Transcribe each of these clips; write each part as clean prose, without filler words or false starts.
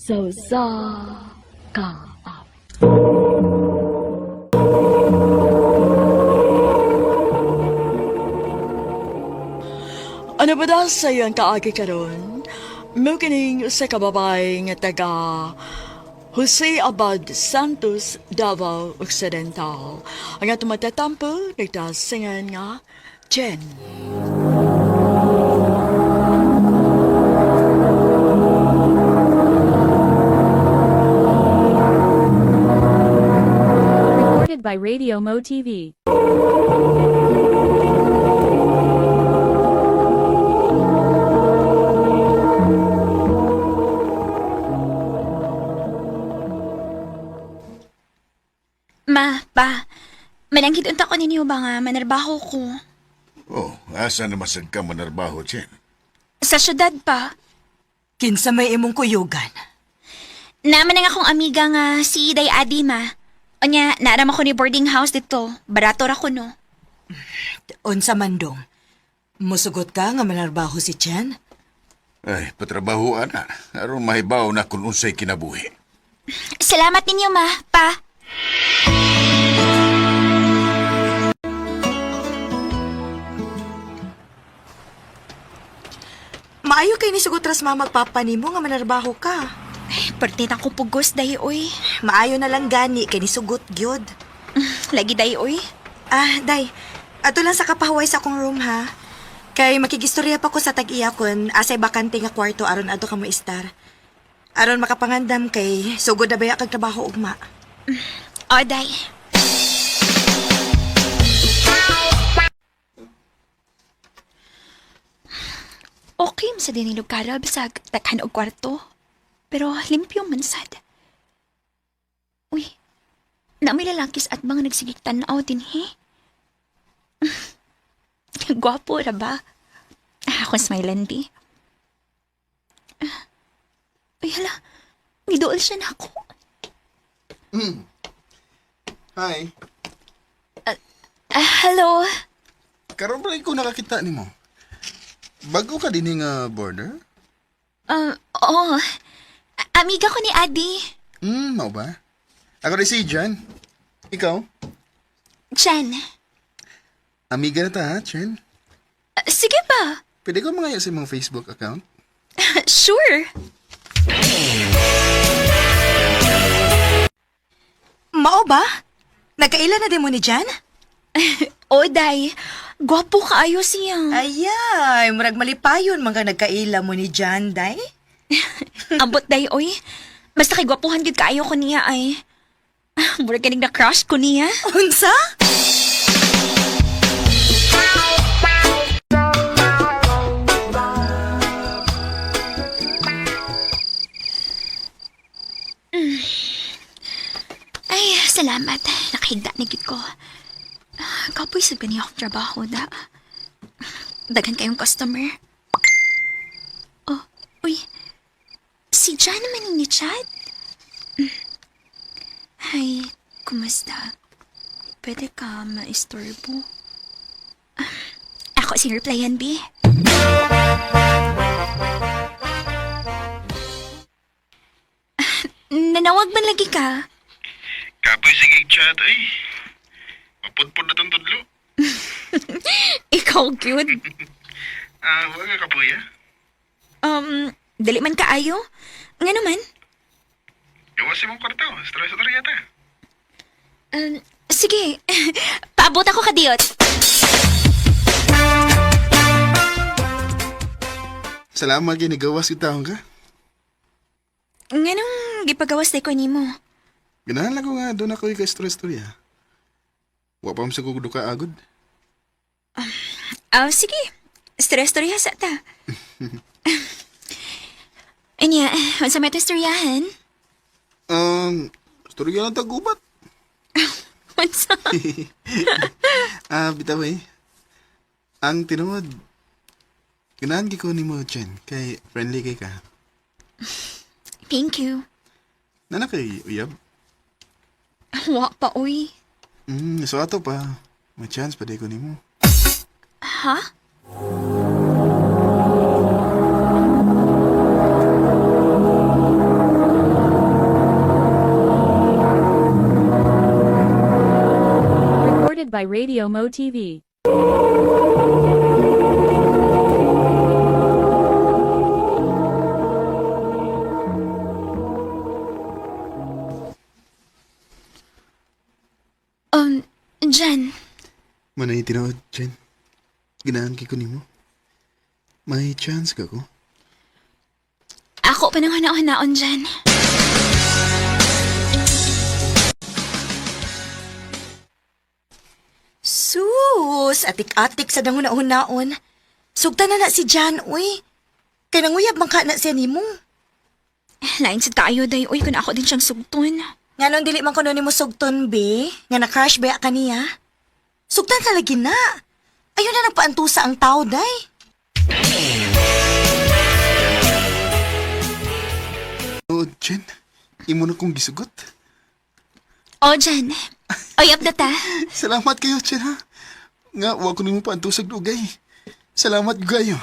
Sa usa ka awit. Ano ba da sa iyang kaagi karon? Mao kining usa ka babae nga taga Jose Abad Santos, Davao Occidental. Ang atong matatampo, nagtasingan nga Jen. Recorded by Radio Mo TV. Ma, pa, mananghid unta ko ninyo ba nga manarbaho ko? Oh, asa naman sad ka manarbaho, Chen? Sa syudad pa. Kinsa may imong kuyugan. Naman ang akong amiga nga si Day Adi, ma. Onya, naaram ako ni boarding house dito. Barato ra ko, no? Unsa man dong. Musugot ka nga manarbaho si Chen? Ay, patrabaho ana. Aron mahibaw na kung unsay kinabuhi. Salamat ninyo, ma, pa. Maayo kay ni sugot ras mama papa nimo nga manarbaho ka. Perti na ko pugos, day, oy. Maayo na lang gani kay ni sugot gyud. Lagi, day, oy. Ah, day. Ato lang sa kapahuway sa akong room ha. Kay makigistorya pa ko sa tag-iya kun asay bakante nga kwarto aron adto ka mo istar. Aron makapangandam kay sugod na baya kag trabaho ugma. O, day. Okay man sa dinilog kara, bisag takhan og kwarto. Pero limpyo man sad. Uy, na may lalakis at mga nagsigig tanaw din, he? Gwapo ra ba? Ah, akong smilan, bi. Ah, uy, hala. Nidool siya na ako. Hi. Ah, hello. Karon ba ko nakakita nimo? Bago ka din nga border? Oo. Amiga ko ni Adi. Mao ba? Ako rin si Jan. Ikaw? Jen. Amiga na ta, ha, Chen? Ah, sige ba? Pwede ko mga sa imong Facebook account? Sure. Mao ba? Nagkaila na din mo ni Jan? O, day. Gwapo kaayo siya. Ayay, murag malipayon man ka nagkaila mo ni Jan, day. Ambot, day, oy. Basta kay gwapuhan gyud kaayo ko niya, ay. Murag ganing na crush ko niya. Unsa? Ay, salamat. Nakahigda na gyud ko. Ah, kapoy sa gani akong trabaho, da. Daghan kayong customer. Oh, uy. Si John naman ni chat. Hi, kumusta? Pwede ka maistorbo? Ah, ako si replyan, B. Nanawag man lagi ka. Kapoy sige chat ay. Mapudpud na tong tudlo. Ikaw, cute. Ah, wag ka kapoy ah. Dali man kaayo. Nga naman. Gawas imong kwarto, stress na yata. Sige, paabot ako kadiyot. Salamat gyud gawas kita ka. Nga nung gipagawas ko nimo. Ganahan lang ko nga doon ako ka stress storya. Wa pa mo sa kog duka agod. Ah, sige. Stress storya sa ta. Anya, unsa may istoryahan? Storya lang tagubat. Unsa? Ah, bitaw eh. Ang tinuod, ganahan gi ko nimo, Chen, kay friendly kay ka. Thank you. Nana kay uyab. Wa pa, uy. So ato pa, may chance pa di ko nimo. Ha? by Radio Mo TV. Jan, Manay tinuod, Jen. Ganahan kay ko nimo. May chance ka ko. ako pa nang hanaon-hanaon, Jan. Sus, atik-atik sa danguna-unaon. Sugtan na na si Jan, uy. Kay nanguyab man ka na siya nimo. Lain sad kaayo day, uy, kun ako din siyang sugton. Nganong dili man kuno nimo sugton, be? Nga na-crush ba kaniya? Sugtan ka lagi na. Ayun na nagpaantusa ang tao, day. Oo, Jen. Imo na kong gisugot. O, Jan. Oyab na ta. Salamat kayo, Jen, ha? Nga, wa ko nimo paantusag dugay. Salamat kayo.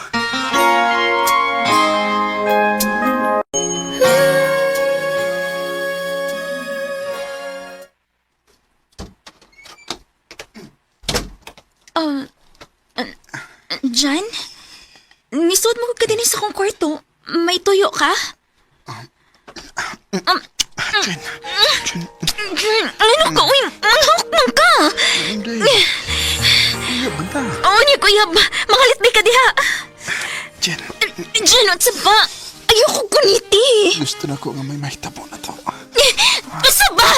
Oh, Jan? Nisod mo ka din sa akong kwarto. May tuyo ka? Jen, Jen, Jan, ano ka? Uy, manghok man ka! hindi. Iya, banta. Oo niya, kuya. Mangalit ba ka diha? Jen, Jan, unsa ba? Ayoko kuniti. gusto na ko nga may mahitabo na to. Unsa ba?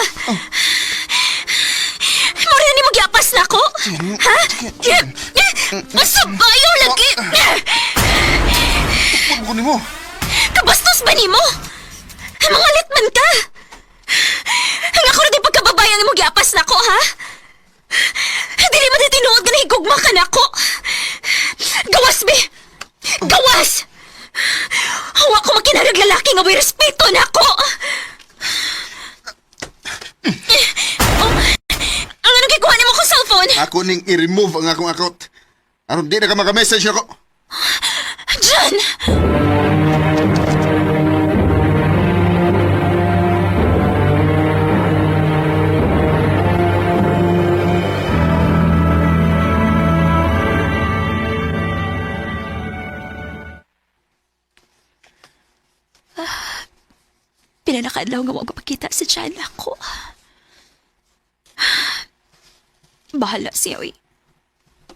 Mura ni mo giapas na ako? Jen, Ha? Jen, Unsa ba? Ayaw lagi! Tukod ko nimo. Kabastos ba nimo? Mangalit man ka! Ang ako rin pagkababayan mo giapas na ako, ha? Dili mo di tinuod nga nahigugma ka na ako! Gawas, be! Gawas! Hawa ko makinarag lalaki nga may respeto na ako! Oh, ang anong gikuha nimo kong cellphone? Ako ning i-remove ang akong account. Aron di na ka maka-message ako. John! Pinalakadlaw nga wa ko pakita sa tiyan ako. Bahala siya, oy.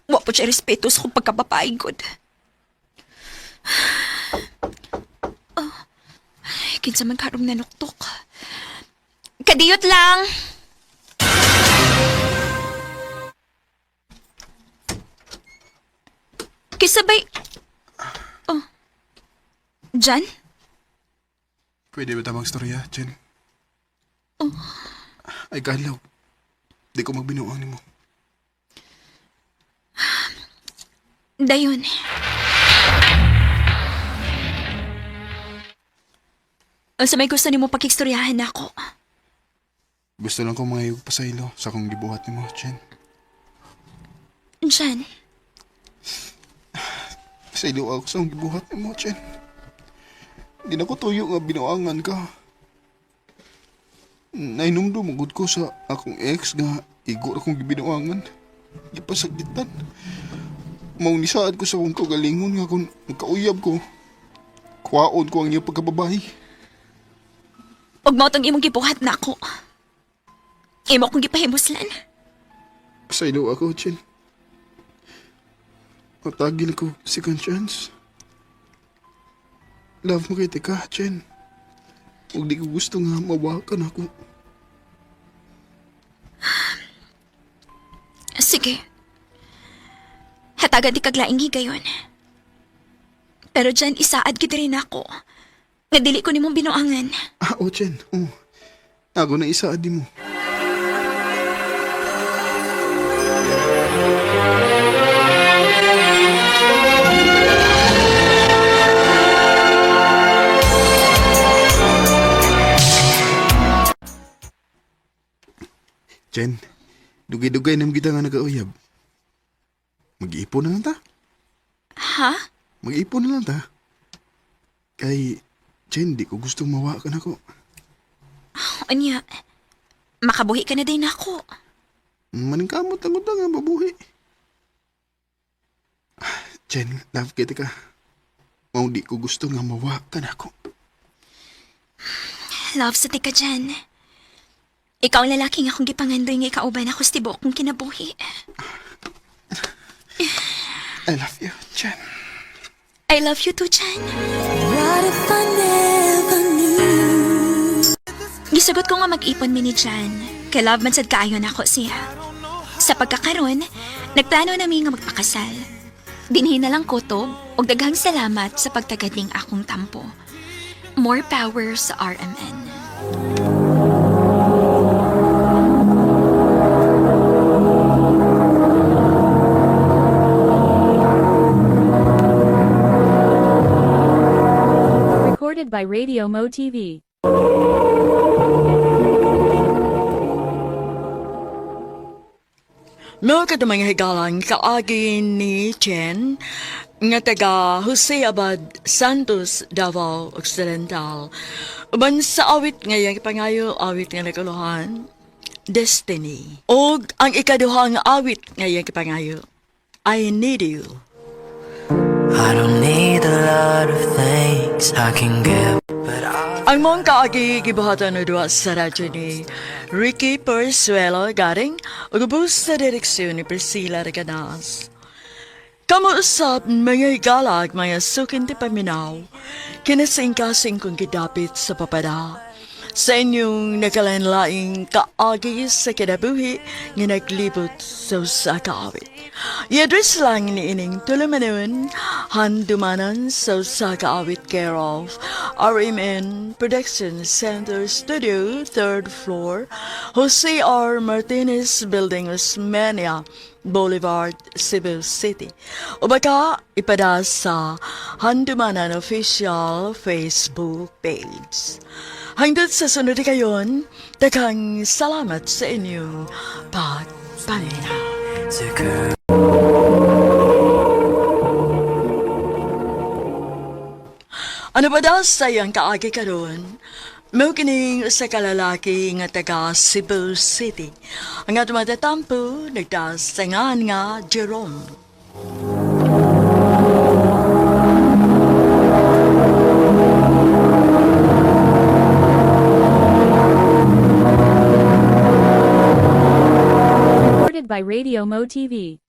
Wa po siya respeto sa kong pagkababae, good. Ay, kinsa man karong nanuktok. Kadiyot lang! Kisabay... Oh. Jan? Pwede ba tamang istorya, Jen? Ay, kalaw. Di ko magbinuang nimo. Dayon. Unsa may gusto nimo pakigstoryahan nako? Gusto lang kong mangayog pa sa ilo sa akong gibuhat nimo, Jen. Jan, Sa ilo ako sa akong gibuhat nimo, Jen. Di na ko tuyo nga binuangan ka. Nainumdum gud ko sa akong ex nga igo ra kong gibinuangan. Gipasagitan. Maunisaad ko sa akong kagalingon nga kung magkauyab ko, kuwaon ko ang iyang pagkababae. ug mao tong imong gibuhat nako. Imo kong gipahimuslan. Sa ilo ako, Chen. Matagil ko second chance. Love mo kay Teka, Chen. Huwag di ko gusto nga mawakan ako. Sige. Hatagan di kaglaing higayon. Pero dyan, isaad gid rin ako. Nga dili ko nimong binuangan. Ah, oh, Chen. Oh. Ako na isa adi mo. Chen, dugay-dugay nam kita nga nagauyab. Mag-iipon na lang ta. Ha? Mag-iipon na lang ta. Kay, Chen, di ko gusto mawakan ako. Unya, makabuhi ka na din ako. Maningkamot lang ko nga mabuhi. Jen, love kita ka. Mao di ko gusto nga mawa ka na ako. Love sa tika dyan. Ikaw ang lalaki nga akong gipangandoy nga ikauban ako sa tibuok kong kinabuhi. I love you, Jen. I love you too, Chan. Gisugot ko nga mag-ipon mi ni Jan. Kay love man sad kaayo nako siya. Sa pagkakaron, nagplano nami nga magpakasal. Dinhi na lang kutob og daghang salamat sa pagtagad ning akong tampo. More power sa RMN. Recorded by Radio Mo TV. Mao kadto mga higalang kaagi ni Chen nga taga Jose Abad Santos, Davao Occidental. Uban sa awit nga iyang pangayo, awit nga naguluhan, Destiny. Og ang ikaduhang awit nga iyang pangayo, I Need You. I don't need a lot of things I can give, but I Ang mong kaagi gibuhatan na duwa sa radyo ni Ricky Persuelo Garing ug ubos sa direksyon ni Priscilla Reganas. Kamo usab mga higalag mga sukin ti paminaw, kinasingkasing kong gidapit sa papada. Sa inyong nagkalain-laing kaagi sa kinabuhi nga naglibot sa usa ka awit. I-address lang ni ining tulumanon, handumanan sa usa ka awit care of RMN Production Center Studio, 3rd floor, Jose R. Martinez Building, Osmeña Boulevard, Cebu City. O baka ipada sa Handumanan Official Facebook page. Hanggang sa sunod kayon, daghang salamat sa inyong pagpaminaw. to Ano ba daw sa iyang kaagi karon? Mao kining usa ka lalaki nga taga Cebu City. Ang atong matatampo nagtasangan nga Jerome. Recorded by Radio Mo TV.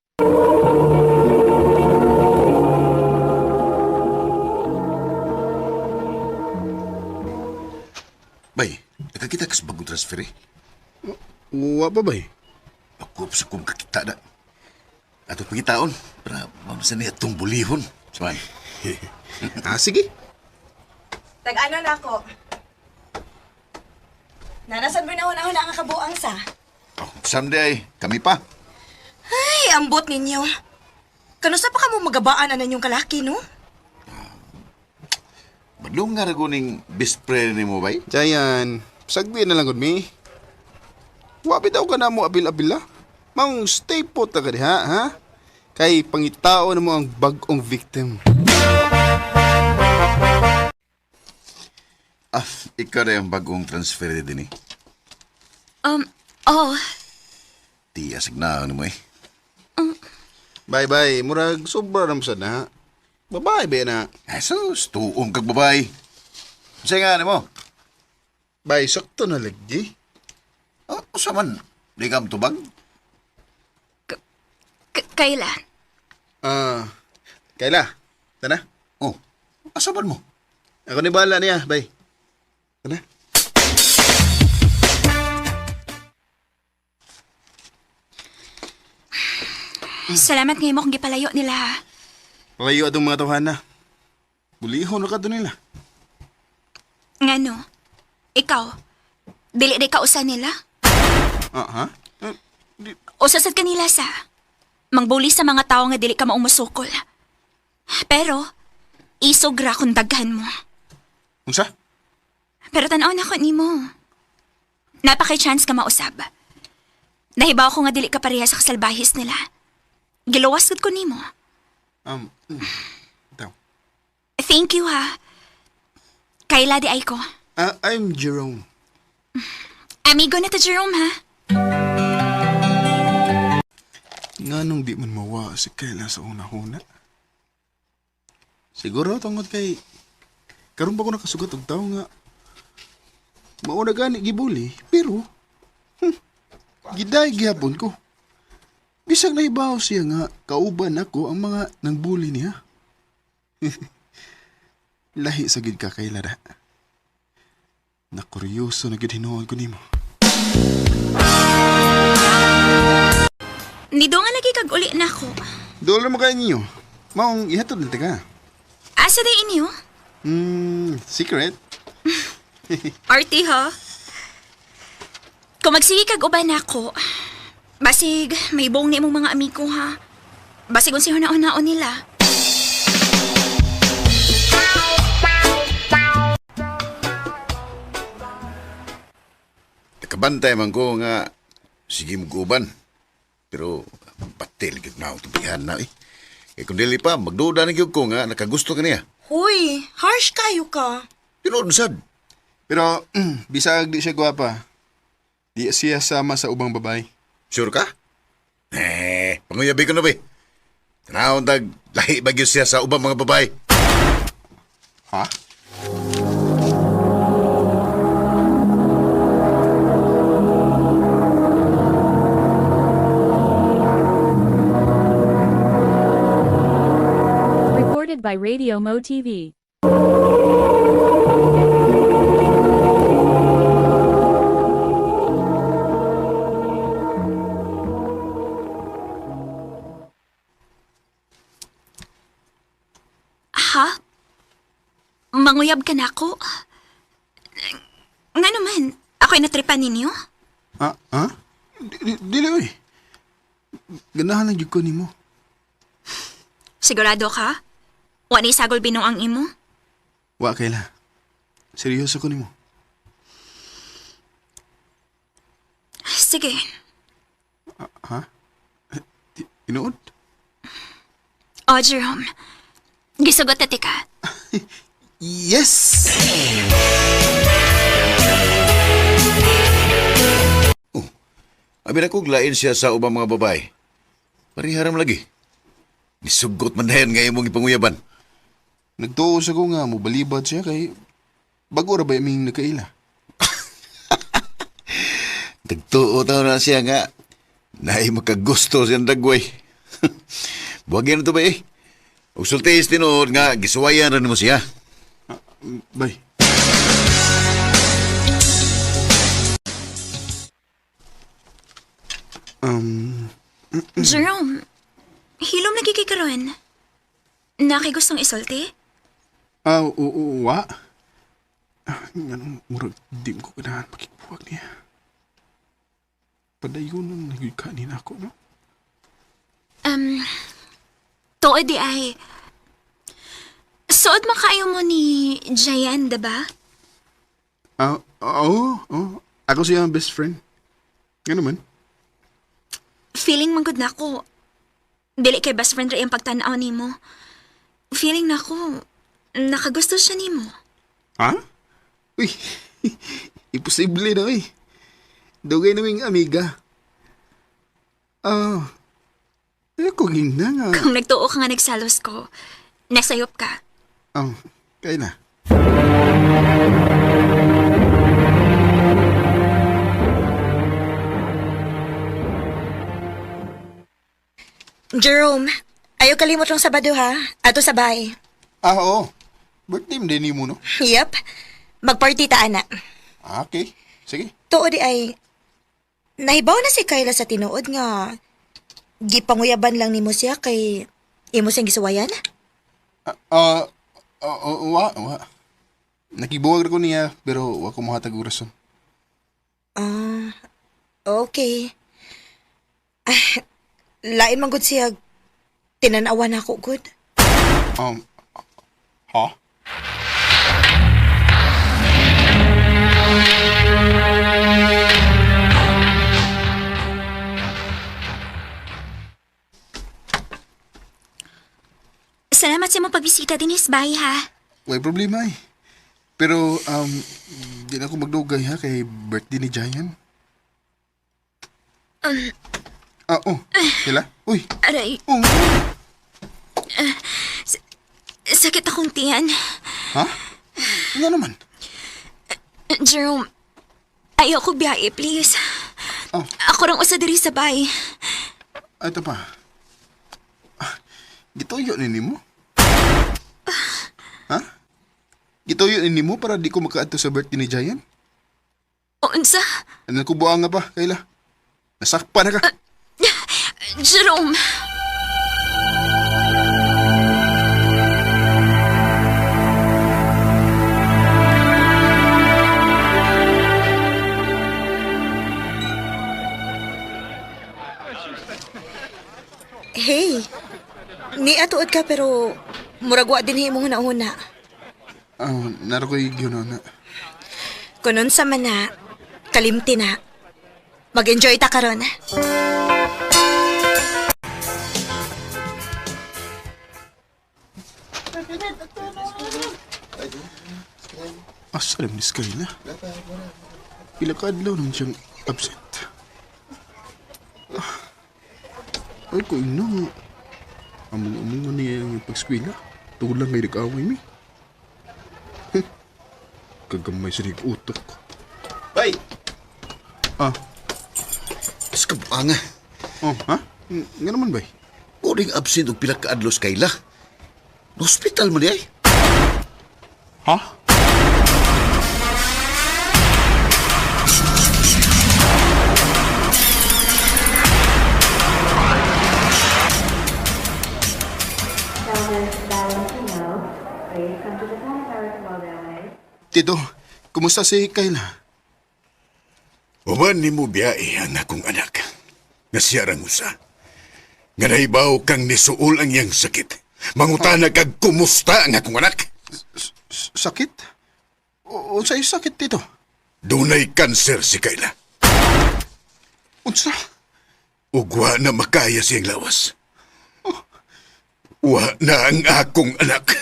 Bay, nakakita ka sa bagong transfer eh. Wa pa bay? Ako sa kong kakita na. Ato pangitaon, para mamasa niya itong bulihon. Saman. Ah, sige. Tag-ano na ako. Nanasan mo na una-una ang kabuang sa. Oh, someday, kami pa. Ay, ambot ninyo. Kanusa pa ka mo magabaan ang inyong kalaki, no? Badlong nga raguning best friend ni mo, bay. Jayan, sagdi na lang gud mi. Wa bitaw ka na mo abil-abila. Maong stay put na ka diha, ha? Kay pangitao na mo ang bag-ong victim. Ah, ikaw na yung bagong transfer din eh. Oh, Di asig na mo eh. Bye bye, murag sobra na mo sad na. Babae ba na? Ay, sus, tuong kag babae. Kasi nga mo. Bay, sakto na lagi. Oh, usa man, di ka tubag. Kayla. Ah, Kayla, tana. Oh, asa man mo? Ako ni bala niya, bay. Tana. Salamat ngayon mo kung gipalayo nila ha. Layo atong mga tawhana. Bulihon na ka to nila. Ngano? Ikaw, dili di ka usa nila? Ah, ha? Eh, di, Usa sad kanila sa mangbuli sa mga tao nga dili ka maong musukol. Pero, isog ra kung daghan mo. unsa? Pero tan-aw na ko nimo. Napakay chance ka mausab. Nahibaw ko nga dili ka pareha sa kasalbahis nila. Giluwas gud ko nimo. Um, daw. Thank you ha. Kayla di ay ko. Ah, I'm Jerome. Amigo na to Jerome ha. Nganong di man mawa si Kayla sa una-una? Siguro tungod kay karon pa ko nakasugat og tawo nga mauna gani gibuli, pero giday gihapon ko. Bisag naibaw siya nga kauban ako ang mga nangbuli niya. Lahi sa gid ka kay Lara. Nakuryoso na gid hinuon ko nimo. Nidungan lagi kag uli na ako. Dool mo kayo ninyo. Maong ihatod na ka. Asa day inyo? Secret. Arty ha? Kung magsige kag uban nako, basig may buong ni imong mga amigo ha. Basig unsi huna-hunaon nila. Nakabantay man ko nga sige mo guban. Pero batil gyud na akong tubihan na eh. Eh kung dili pa magduda na gyud ko nga nakagusto ka niya. Huy, harsh kayo ka. Tinuod sad. Pero bisag di siya gwapa. Di siya sama sa ubang babae. Sure ka? Eh, panguyabi ko na ba eh. Tanawon tag lahi ba gyud siya sa ubang mga babae. Ha? Recorded by Radio Mo TV. Ha? Manguyab ka na ako? Nga naman, ako'y natripan ninyo? Ha? Ha? Dili oy. Ganahan lang jud ko nimo. Sigurado ka? Wa ni sagol binuang imo? Wa kayla. Seryoso ko nimo. Sige, Ha? Tinuod? O, Jerome. Gisugot na tika. Yes! Abi na kog lain siya sa ubang mga babae. Pariharam lagi. Nisugot man dayon nga imong ipanguyaban. Nagtuo sa ko nga mobalibad siya kay bago ra ba iming nakaila. Nagtuo taon na siya nga. Naay makagusto siyang dagway. Buhagin na to ba eh. Ug sultihis tinuod nga gisuwayan ra nimo siya. Bay. Um, Jerome, hilom lagi kay karon. Nakay gustong isulti? ah, oo, wa. Ah, Nganong murag di ko ganahan makigbuwag niya. Padayon ang nagikanin ako, no? Um, tuod di ay. Suod makaayo mo ni Jayan, diba? Ah, oo, oo. Ako siya ang best friend. Nga naman. Feeling man gud nako. Dili kay best friend ra iyang pagtan-aw nimo. Feeling nako nakagusto siya nimo. Ha? Uy, imposible na, uy. Dugay naming amiga. Ah, eh, kung na nga. Kung nagtuo ka nga nagsalos ko, nasayop ka. Oh, kaya na. Jerome, ayaw kalimot lang Sabado ha. Ato sa bahay. Ah, oo. Birthday mo din mo, no? Yep. Magparty ta ana. Ah, okay. Sige. Tuod di ay nahibaw na si Kyla sa tinuod nga gipanguyaban lang nimo siya kay imo siyang gisuwayan. Ah, ah, ah, wa, wa. Nakibuwag ra ko niya, pero wa ko mahatag og rason. Ah, okay. Ah, lain man gud siya tinanawan ako gud. Ha? Salamat sa imong pagbisita dinis bay ha. Way problema eh. Pero, di na ako magdugay ha kay birthday ni Giant. Ah, oh. Kayla? Uy. Aray, Oh. sakit akong tiyan. Ha? Nga naman. Jerome, ayoko biyahe, please. Oh. Ako rang usa diri sa bay. Ito pa. Ah, gituyo ni nimo? Ha? Gituyo ni nimo para di ko makaadto sa birthday ni Giant? O, unsa? Ano ko buang nga pa, Kayla? Nasakpa na ka. Jerome! Hey, niatuod ka pero murag wa din himong una-una. Ah, naro ko'y na. Kunon sa mana, kalimti na. Mag-enjoy ta karon. Asa rin ni Skyla? Pila ka adlaw naman siyang absent. Ah, ay ko ino nga. Among-among niya ang pag-eskwela. Tugod lang kay nag-away mi. Huh. Kagamay sa rin utok. Bay! Ah, Mas kabuanga. oh, ha? Nga naman bay? Uring absent og pila ka adlaw sa Kayla. Hospital mo di ay. Ha? Tito, kumusta si Kayla? Uban nimo biyahe ang akong anak. Nga siya rang usa. Nga nahibaw kang nisuol ang iyang sakit. Mangutana kag kumusta ang akong anak. Sakit? Unsa yung sakit, Tito? Dunay kanser si Kayla. Unsa? Ug wa na makaya siyang lawas. Wa na ang akong anak.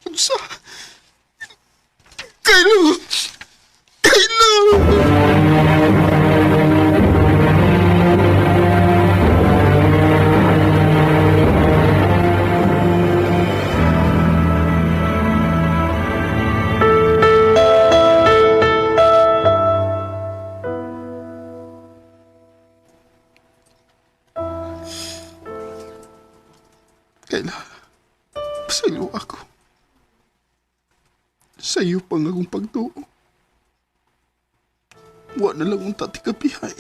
Unsa? Kayla! Kayla! Kayla, pasaylo ako. Sa iyo pa nga akong pagtuo. Wa na lang ang tati kapihay.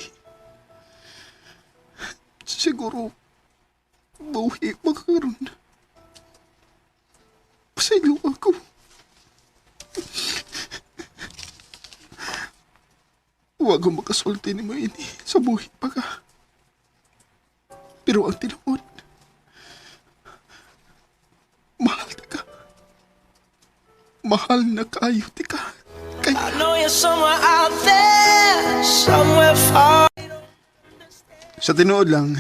Siguro, buhi pa karon. Pasaylo ako. Wa ko makasulti ni mo ini sa buhi pa ka. Pero ang tinuod, mahal ta ka. Mahal na kayo ti ka. Kay I know you're somewhere out there, somewhere far. Sa tinuod lang,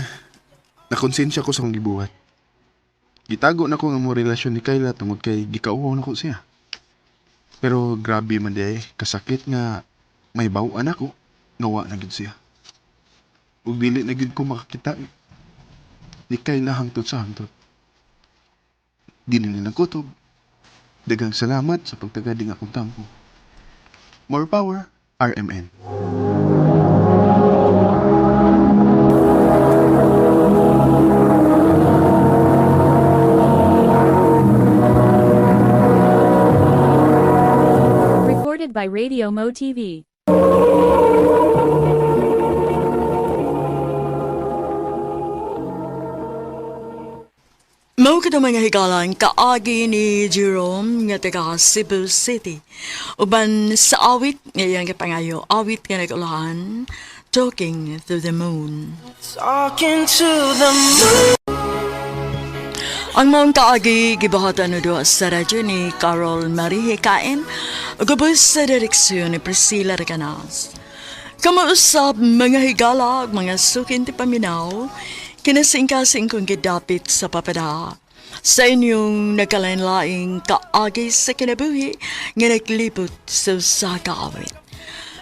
nakonsensya ko sa akong gibuhat. Gitago na ko ang mo relasyon ni Kayla tungod kay gikauwaw na ko siya. Pero grabe man di ay, kasakit nga may bawaan ako, nawa na gid siya. Ug dili na gid ko makakita ni Kayla hangtod sa hangtod. Di na nilang kutob. Daghang salamat sa pagtagading akong tampo. More power, RMN. Recorded by Radio Mo TV. Mao kadto mga higalan kaagi ni Jerome nga taga Cebu City. Uban sa awit nga iyang gipangayo, awit nga nagulahan, Talking to the Moon. Talking to the moon. Ang maong kaagi gibuhatan no duha sa radyo ni Carol Marie Hikain ug ubos sa direksyon ni Priscilla Recanas. Kamausap mga higala ug mga sukin ti paminaw, kinasingkasing kong gidapit sa papada. Sa inyong nagkalain-laing kaagi sa kinabuhi nga naglibot sa usa ka awit.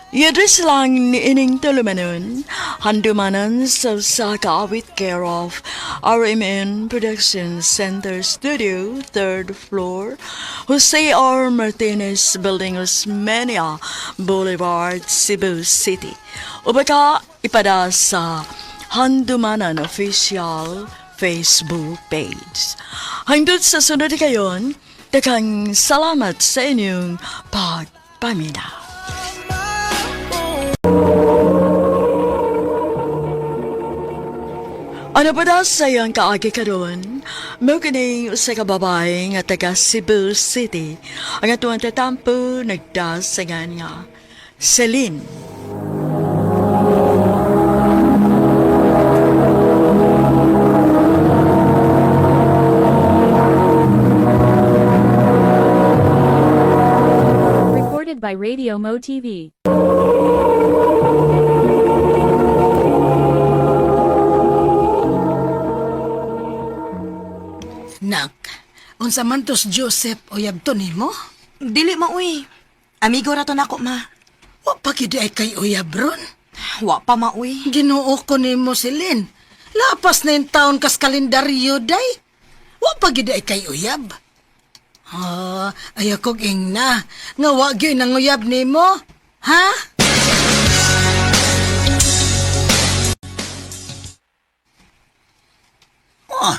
I-address lang ni ining tulumanon, handumanan sa usa ka awit care of RMN Production Center Studio, third floor, Jose R. Martinez Building, Osmeña Boulevard, Cebu City. O baka ipada sa Handumanan Official Facebook page. Hangtod sa sunod kayon, daghang salamat sa inyong pagpaminaw. Ano pa daw sa iyang kaagi karon? Mao kining usa ka babae nga taga Cebu City. Ang atuang tatampo nagdasangan nga Celine. Recorded by Radio Mo TV. Nak, unsa man tos Joseph uyab to nimo? Dili ma uy. Amigo ra to nako ma. Wa pa gyud ay kay uyab ron. Wa pa ma uy. Ginoo ko nimo silin. Lapas na yung taon kas kalendaryo day. Wa pa gyud ay kay uyab. Ah, ayaw kog ingna. Nga wa gyud nang uyab nimo. Ha? Oh,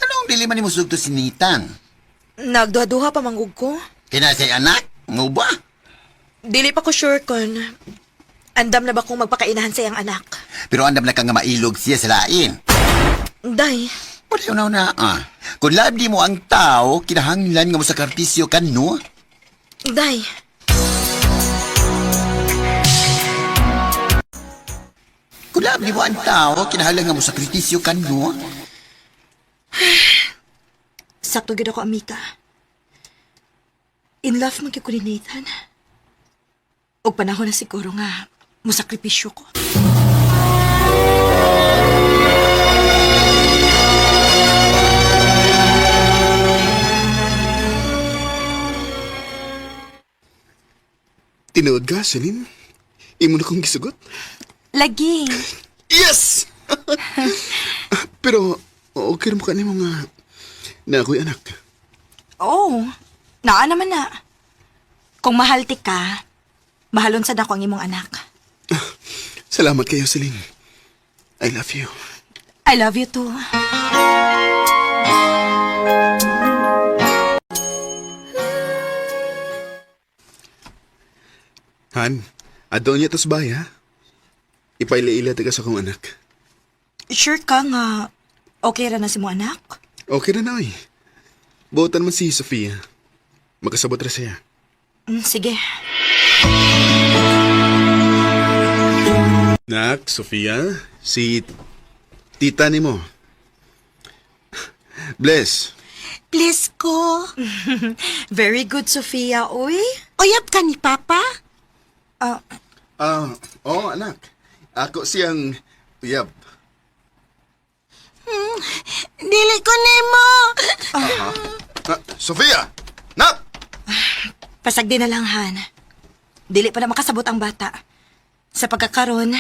anong dili man nimo sugto si Nathan? Nagduha-duha pa manggug ko. Kina say anak, mo ba? Dili pa ko sure kon andam na ba kong magpakainahan sa iyang anak. Pero andam na ka nga mailog siya sa lain. Day, Wala na na ah. Kung love di mo ang tao, kinahanglan nga mo sa kartisyo kan no? day. Kung love di mo ang tao, kinahanglan nga mo sa sakripisyo kan no? Sakto gyud ako, amika. In love man gyud ko ni Nathan. Og panahon na siguro nga mosakripisyo ko. Tinuod ka, Celine? Imo na kong gisugot? Lagi. Yes! Pero, okay mo ka ni mga na ako'y anak. Oh, naa naman na. Kung mahal ti ka, mahalon sad ako ang imong anak. Salamat kayo, Celine. I love you. I love you too. Han, adto niya tas bay, ha? Ipaila-ila taga sa akong anak. Sure ka nga okay ra na si mo anak? Okay na na, oy. Buotan man si Sofia. Makasabot ra siya. Sige. Nak, Sofia, si tita ni mo. Bless. Please ko. Very good, Sofia. Uy. Uyab ka ni Papa? Ah, Ah, oh, anak. Ako siyang uyab. Dili ko nimo. Ah, Sofia! Nak! Pasagdi na lang, Han. Dili pa na makasabot ang bata. Sa pagkakaron,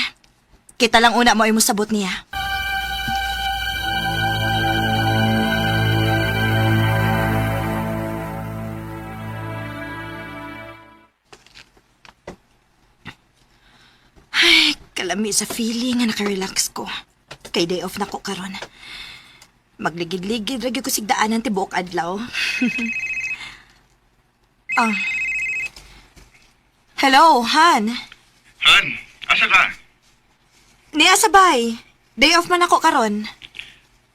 kita lang una mo ay mosabot niya. Ay, kalami sa feeling nga nakarelax ko. Kay day off na ko karon. Magligid-ligid ra gyud ko sigdaanan tibuok adlaw. Ah. Hello, Han. Han, asa ka? Niya sabay. Day off man ako karon.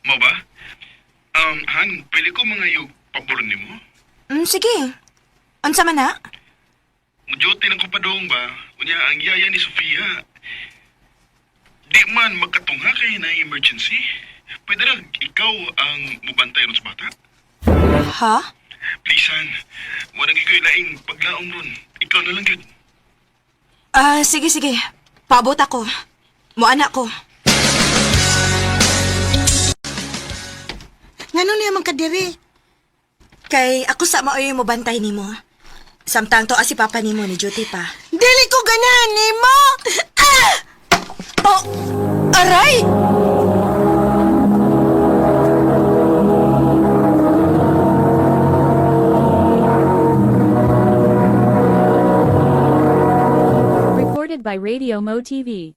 Mo ba? Han, pwede ko mga yung pabor nimo? Sige. Unsa man na? Muduty lang ko padung ba? Unya, ang yaya ni Sofia. Di man magkatungha kay na emergency. Pwede ra ikaw ang mubantay ron sa bata? Ha? Please, Han. Wala gyud laing paglaom ron. Ikaw na lang gyud. Ah, sige sige. Paabot ako. Moana ko. Ngano niya man kadiri? Kay ako sa maoy mo bantay nimo. Samtang to si papa nimo ni duty pa. Dili ko ganahan nimo. Ah! Oh, aray! Recorded by Radio Mo TV.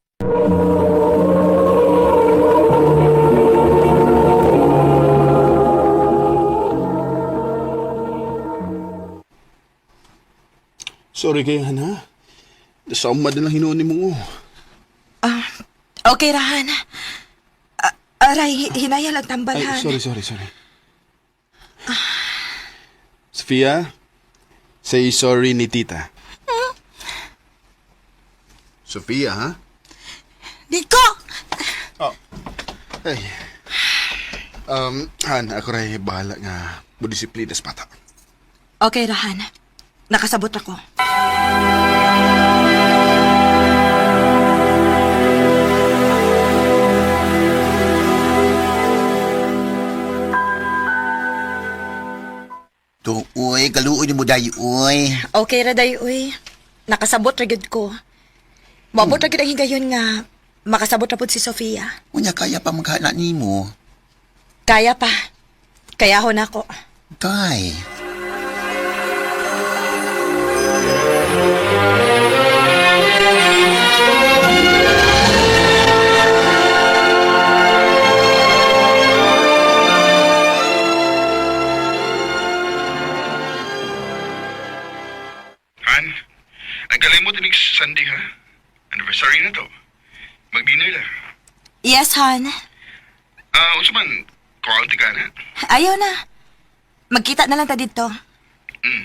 Sorry kay Han ha. Sama na lang hinuon ni mo. Okay, Rahan. Aray, hinaya lang Ay, tambalhan. sorry, sorry, sorry. Sofia, say sorry ni tita. Sofia, ha? Di ko! Ay. Han, ako rin bahala nga mo disiplina sa bata. Okay, Rahan. Nakasabot ako. To, uy, kaluoy ni mo dayo, uy. Okay ra day uy. Nakasabot ra gyud ko. Moabot ra gyud ang higayon nga makasabot ra pud si Sofia. Unya, kaya pa maghala nimo. Kaya pa. Kaya ho nako. Kay. Han, ang galing mo tinig Sunday ha. Anniversary na to. Mag-dinner la. Yes, Han. Ah, unsa man, quality ka na. Ayaw na. Magkita na lang ta dito.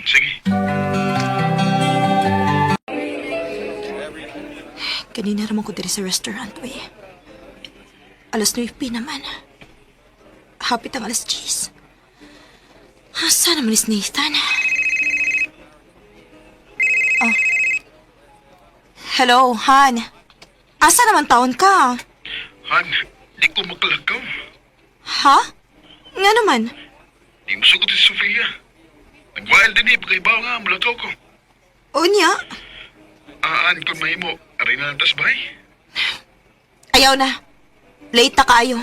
Sige. Kanina ramon ko diri sa restaurant, uy. Alas 9 naman. Hapit ang alas 10. Asa naman is Nathan? Oh. Hello, Han. Asa naman taon ka? Han, di ko makalakaw. Ha? Nga naman. Di mo sugot si Sofia. Nag-wild din eh, pagkaibaw nga, mulakaw ko. Unya? Ah, Han, kung mahimo, aray na lang tas bahay. Ayaw na. Late na kayo.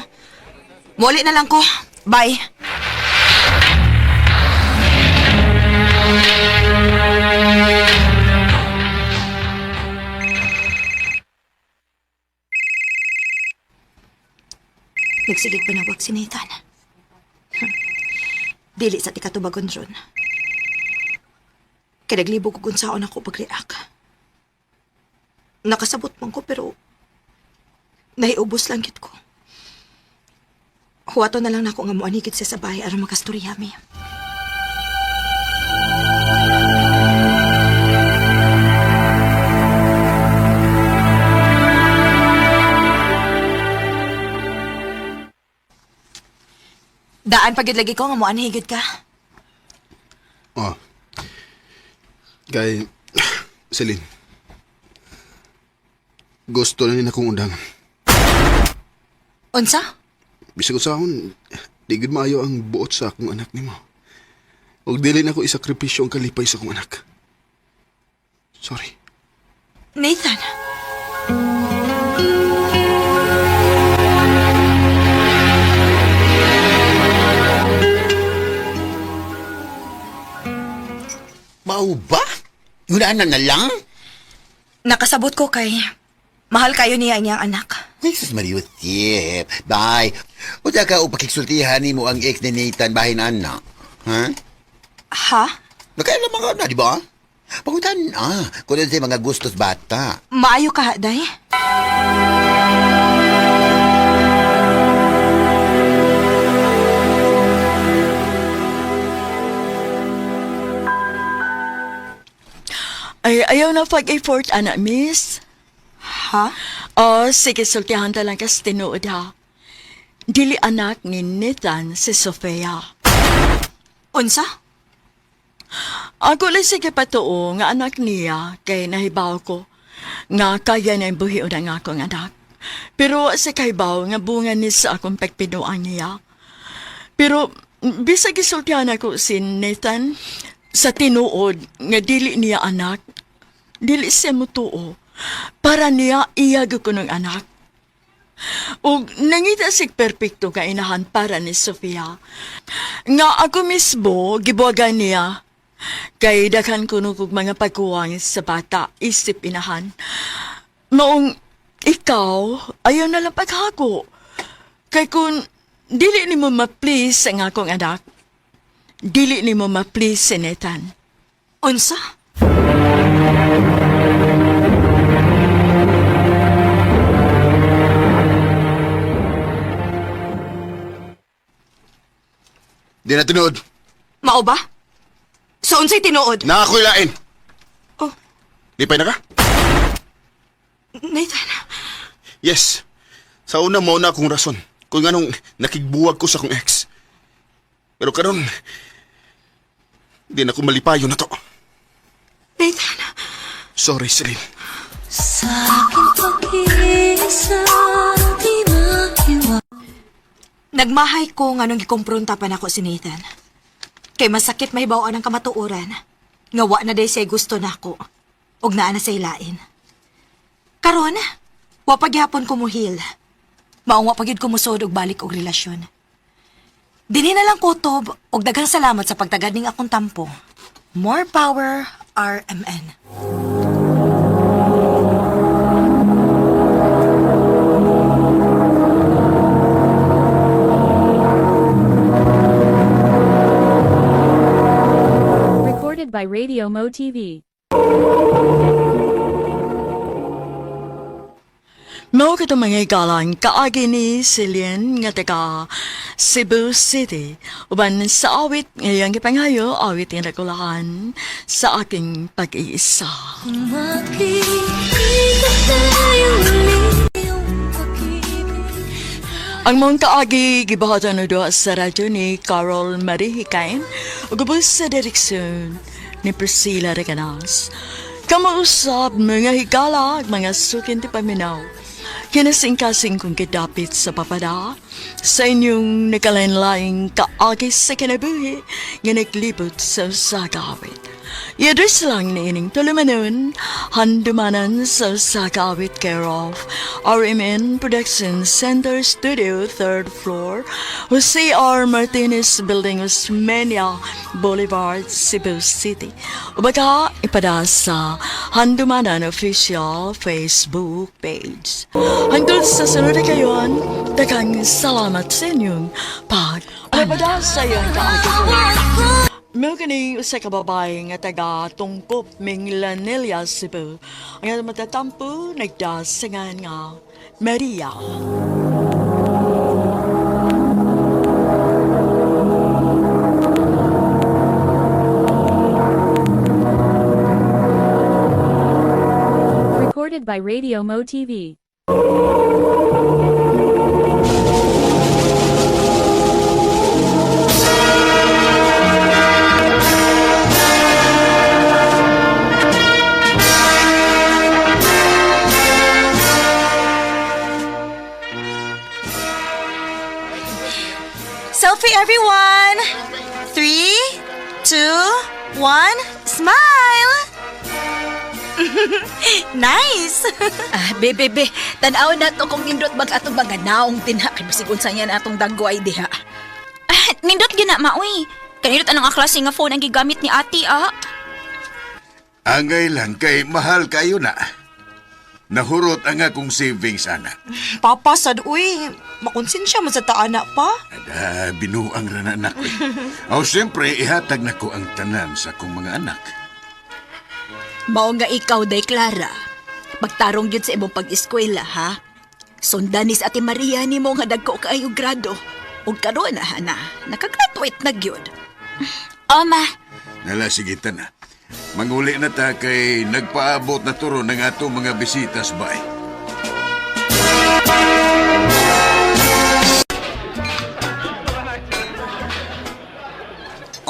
Muli na lang ko. Bye. Nagsigig panawag si Nathan. Dili sa tikatubagon ron. Kaya naglibog ko kung saan ako pag-react. Nakasabot man ko pero naiubos lang gid ko. Huwato na lang nako nga moanigid siya sa bahay aron makastorya mi. Daan pagid lagi ko nga moanhigid ka. Oh. Kay, Celine. Gusto na nila akong undangan. Unsa? Bisag ko sa akon, di gud maayo ang buot sa akong anak nimo. Og dili na ko isakripisyo ang kalipay sa akong anak. Sorry. Nathan. Mao ba? Yunaan na na lang? Nakasabot ko kay mahal kayo niya ang iyang anak. Jesus Maria Josep. Bye. Unsa ka o pakigsultihan nimo ang ex ni Nathan bahin anak? Ha? Ha? Nakailan mga na, di ba? Pangutan, kung ano sa mga gustos bata. Maayo ka, day? Ay, ayaw na pag-effort, anak, miss. Ha? Oh, sige, sultihan ta lang kas tinuod ha. Dili anak ni Nathan si Sofia. Unsa? Ako lang sige patuo nga anak niya kay nahibaw ko nga kaya na buhion ang akong anak. Pero sa kahibaw nga bunga ni sa akong pagpinuan niya. Pero bisag gisultihan ako si Nathan sa tinuod nga dili niya anak. Dili siya mutuo. Para niya iya gyud ko ng anak. Og nangita sig perpekto nga inahan para ni Sofia. Nga ako mismo gibuwagan niya. Kay daghan kuno kog mga pagkuwang sa bata isip inahan. Maong ikaw ayaw na lang paghako. Kay kung dili nimo ma-please ang akong anak, dili nimo ma-please si Nathan. Unsa? Di na tinuod. Mao ba? So unsay tinuod? Na ako'y lain. Oh. Lipay na ka? Nathan, Yes. Sa una mo na akong rason kung anong nakigbuwag ko sa akong ex. Pero karon di na ko malipayo na to. Nathan. Sorry, Celine. Nagmahay ko nga nung gikompronta pa nako si Nathan. Kay masakit mahibaw-an ang kamatuoran. Nga wa na day siya gusto nako. Ug naa na say lain. Karon, wa pa gihapon ko muhil. Maong wa pa gyud ko musod og balik og relasyon. Dinhi na lang kutob og daghang salamat sa pagtagad ning akong tampo. More power, RMN. Recorded by Radio Mo TV. Mao kato mga igalang kaagi ni Celine nga taga Cebu City. Uban sa awit ngayong gipangayo, awit nga nagulahan sa aking pag-iisa. Ang mong kaagi gibuhatan na doon sa radyo ni Carol Marie Hikain ug ubos sa direksyon ni Priscilla Reganas. Kamausap mga higala ug mga sukin ti paminaw. Kinasingkasing kong kidapit sa papada sa inyong nakalain-laing kaagi sa kinabuhi nga naglibot sa usagawit. I-address lang ni ining tulumanon, handumanan sa Usagawit care of RMN Production Center Studio, 3rd floor, Jose R. Martinez Building, Osmeña Boulevard, Cebu City. O baka ipada sa Handumanan Official Facebook page. Hangtod sa sunod na kayon, daghang salamat sa inyong pag Pada sa iyong kaagi. Mao kini usa ka babae nga taga Tungkop, Minglanilla, Cebu. Ang atong matatampo nagdasingan nga Maria. Recorded by Radio Mo TV. Selfie, everyone! 3, 2, 1, smile! Nice! Ah, be, be, be. Tanaw na to kung nindot bag atong mga naong dinha. Kay basig unsa niya na atong danggo ay diha. Ah, nindot gyud na maoy. Kanindot anong aklase nga phone ang gigamit ni ate ah. Angay lang kay mahal kayo na. Nahurot ang akong savings, ana. Papa, sad, uy. Makonsensya man sa taana pa. Ada, binuang ra na anak ko. Aw, siyempre, ihatag na ko ang tanan sa akong mga anak. Mao nga ikaw, day Clara. Pagtarong gyud sa imong pag-eskwela, ha? Sundan ni sa Ate Maria nimo nga dagko kaayo grado. Ug karon na, na, nakagraduate na gyud. Oh, ma. Nala, sige na. Manguli na ta kay nagpaabot na turo ng atong mga bisitas bay.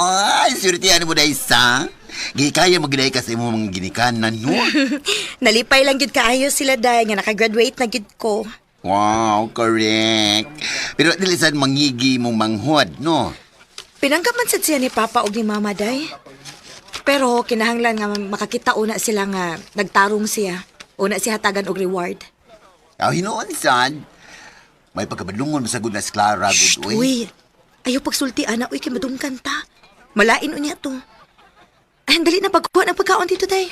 Ay, surtihan mo dahil sa. Gikaya mo giday ka sa imong mga ginikanan, no? Nalipay lang gid kaayo sila dahil nga nakagraduate na gid ko. Wow, correct. Pero dili sad mangigi mong manghod, no? Pinanggap man sad siya ni Papa og ni Mama day. Pero kinahanglan nga makakita una sila nga nagtarong siya. Una siya hatagan og reward. Aw, hinuon sad. May pagkabadlungon masagod na si Clara, Shh, good, uy. uy. Ayaw pagsulti, ana, uy, kay madungkan ta. Malain unya to. Ay, ang dali na pagkuha ng pagkaon dito, day.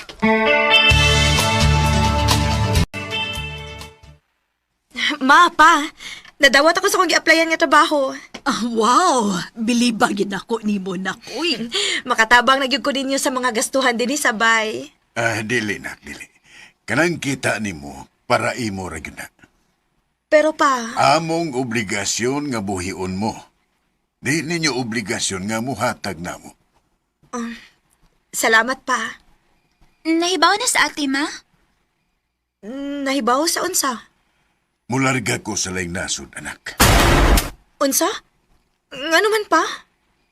Ma, pa, nadawat ako sa kong gi-applyan nga trabaho. Ah, wow, biliba gid ako nimo nakoy. Makatabang na gyud ko ninyo sa mga gastuhan dinhi sa bay. Ah, dili na, dili. Kanang kita nimo para imo ra gyud na. Pero pa, Among obligasyon nga buhion mo. Di ninyo obligasyon nga muhatag namo. Salamat pa. Nahibaw na sa ate, ma? Nahibaw sa unsa? Mularga ko sa laing nasod, anak. Unsa? Ngano man pa?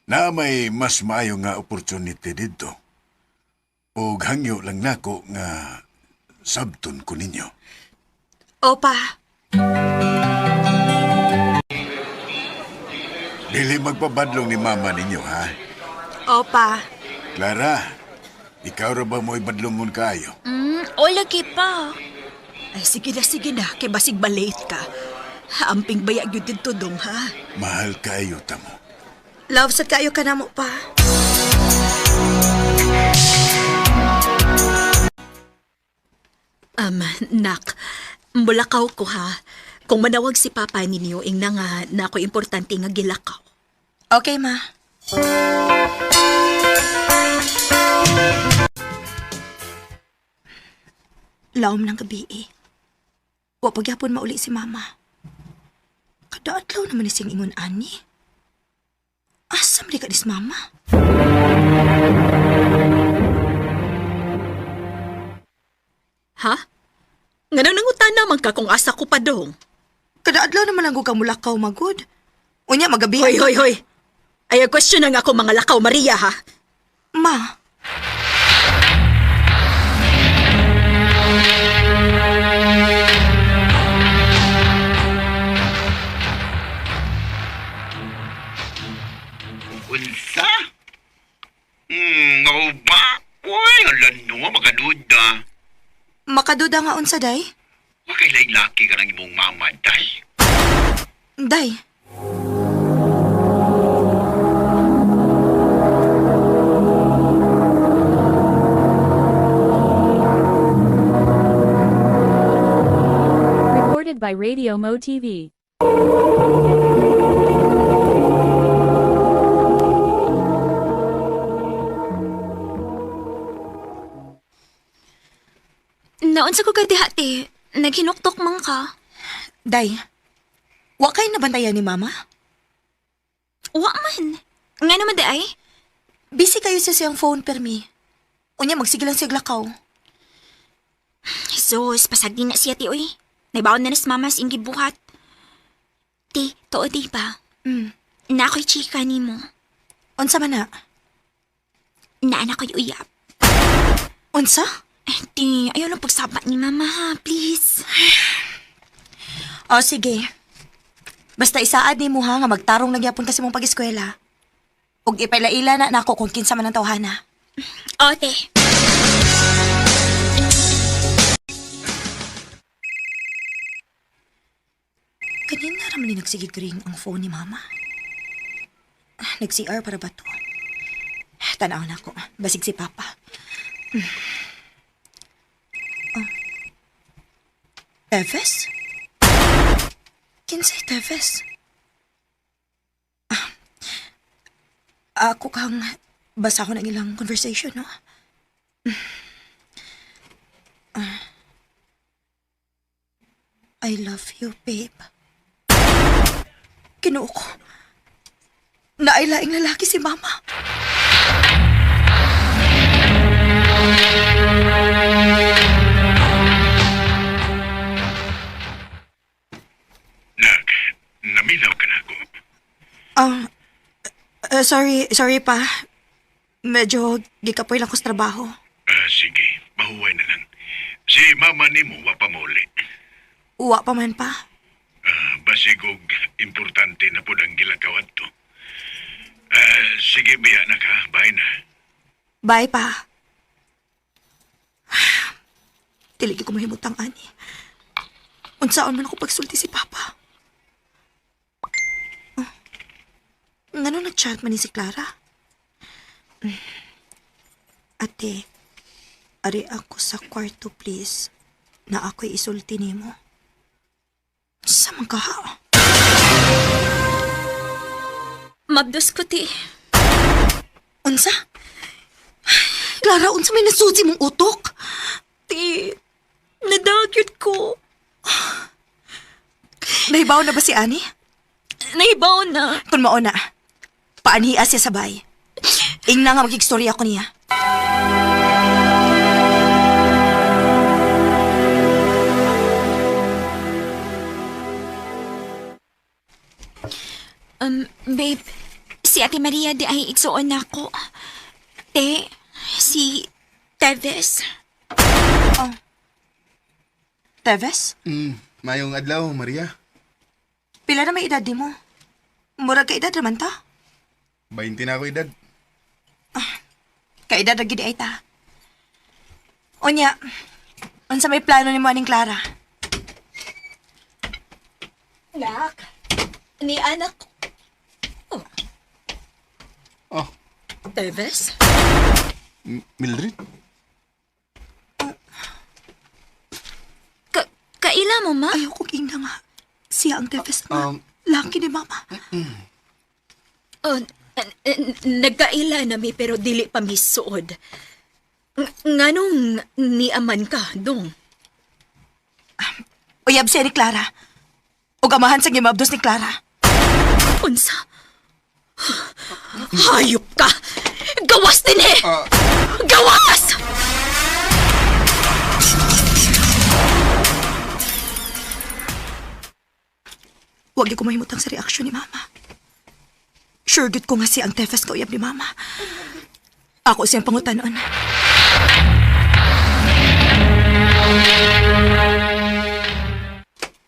Na may mas maayo nga opportunity didto. Og hangyo lang nako nga sabton ko ninyo. Opa. Dili magpabadlong ni mama ninyo, ha? Opa. Clara, ikaw ra ba mo'y badlongon kaayo? O lagi pa. Ay, sige na, kay basig balate ka. Amping baya gyud didto dong ha. Mahal kaayo tamo. Love sad kayo ka namo pa. Nak, mulakaw ko ha. Kung manawag si Papa ninyo, ingna nga na ako importante nga gilakaw. Okay, ma. Laom ng gabi eh. Wa pagyapon mauli si mama. Kada adlaw naman ni siyang ingon ani. Asa man di ka dis mama? Ha? Ngano nangutan naman ka kung asa ko pa dong? Kada adlaw naman lang ko kamulakaw magud. Unya magabi. Hoy, hoy, hoy! Ay, question na nga ako mga lakaw, Maria, ha? Ma, Unsa? Nga ba? Uy, ala no, makaduda. Makaduda nga unsa day? Wa kay laing laki ka ng imong mama, day. Day. Recorded by Radio Mo TV. Naunsa ko ka diha, te. Naghinuktok man ka. Day. Wa kay nabantayan ni mama? Wa man. Nga naman di ay? Busy kayo sa siyang phone permi. Unya magsige lang siya lakaw. Jesus, pasagdi na siya, ti, uy. Naibaon na ni mama sa iyang gibuhat. Ti, tuo di ba? Na ako'y chika nimo. Unsa man na? Naan ako'y uyap. Unsa? Eh, ti, ayaw lang pagsaba ni mama, ha? Please. O sige. Basta isaad nimo ha nga magtarong na gyapon kasi mong pag-eskwela. Ug ipailaila na nako kung kinsa man ang tawhana. O, te. Kanina raman ni nagsigig ring ang phone ni mama. Ah, nag-CR para ba to? Tanaw na ako. Basig si Papa. Oh. Teves? Kinsay Teves? Ah, ako kang basa ko ng ilang conversation, no? Ah. I love you, babe. Kinuo ko. Nailaing lalaki si Mama. Nak, namilaw ka na ako. Ah, sorry, sorry pa. Medyo gikapoy lang ko sa trabaho. Ah, sige, mahuway na lang. Si mama nimo wa pa mauli. Uwa pa man pa. Ah, basig og importante na pud ang gilakaw adto. Ah, sige biya na ka, bye na. Bye pa. Dili gyud ko mahimutang ani. Unsaon man ako pagsulti si Papa. Oh. Ngano nag-chat man ni si Clara? Ate, ari ako sa kwarto please. Na ako'y isulti nimo. Sa man ka ha? Mabdos ko, ti. Unsa? Clara, unsa may nasuji mong utok? Ti, nadagyod ko. Nahibaw na ba si Ani? Nahibaw na. Kung mao na, paanhia siya sabay. Ingna nga magigstorya ko niya. Babe, si Ate Maria di ay igsuon na ako. Te, si Teves. Oh. Teves? Mayong adlaw, Maria. Pila na may edad di mo? Murag ka edad naman ta. 20 na ako edad. Kaedad ra gid ay ta. Unya, unsa may plano nimo aning Clara? Nak, ni anak ko. Oh. Oh. Teves? Mildred? Kaila mo, ma? Ayaw kong ingna nga. Siya ang Teves nga. Laki ni Mama. Oh, nagkaila na mi pero dili pa mi suod. Nganong niaman ka, dong? Uyab siya ni Clara. Ug amahan sa gimabdos ni Clara. Unsa? Hayop ka! Gawas din eh! Gawas! Huwag ko mahimutang sa reaksyon ni Mama. Sure gid ko nga siya ang Tefes kauyab ni Mama. Ako siyang pangutanon.